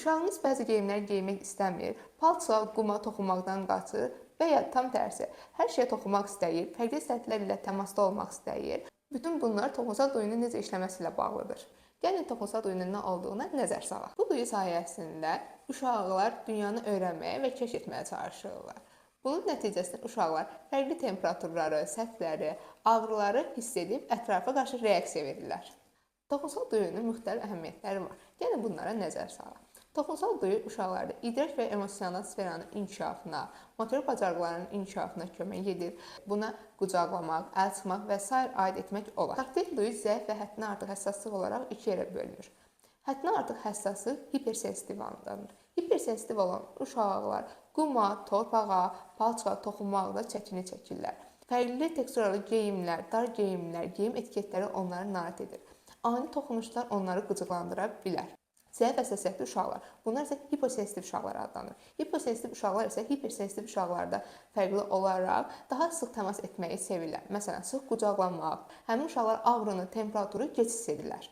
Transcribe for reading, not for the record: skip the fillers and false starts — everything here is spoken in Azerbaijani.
Uşağınız bəzi geyimləri geymək istəmir, palçığa, quma toxunmaqdan qaçır və ya tam tərsi, hər şeyə toxunmaq istəyir, fərqli səthlər ilə təmasda olmaq istəyir. Bütün bunlar toxunsal duyunun necə işləməsi ilə bağlıdır. Gəlin toxunsal duyunun nə olduğuna nəzər salaq. Bu duyu sayəsində uşaqlar dünyanı öyrənməyə və kəşf etməyə çalışırlar. Bunun nəticəsində uşaqlar fərqli temperaturları, səthləri, ağrıları hiss edib ətrafa qarşı reaksiya verirlər. Toxunsal duyunun müxtəlif əhəmiyyətləri var. Gəlin bunlara nəzər salaq. Toxunsal duyu uşaqlarda idrak və emosional sferanın inkişafına, motor bacarıqlarının inkişafına kömək edir. Buna qucaqlamaq, əl sıxmaq və sair aid etmək olar. Taktil duyu zəif və həddindən artıq həssaslıq olaraq iki yerə bölünür. Həddindən artıq həssaslıq hipersensitiv adlanır. Hipersensitiv olan uşaqlar quma, torpağa, palçığa toxunmaqda çətinlik çəkirlər. Fərqli teksturalı geyimlər, dar geyimlər, geyim etiketləri onları narahat edir. Ani toxunuşlar onları qıcıqlandıra bilər. Zəif həssasiyyətli uşaqlar. Bunlar isə hiposensitiv uşaqlar adlanır. Hiposensitiv uşaqlar isə hipersensitiv uşaqlarda fərqli olaraq daha sıx təmas etməyi sevirlər. Məsələn, sıx qucaqlanmaq. Həmin uşaqlar ağrını, temperaturu gec hiss edirlər.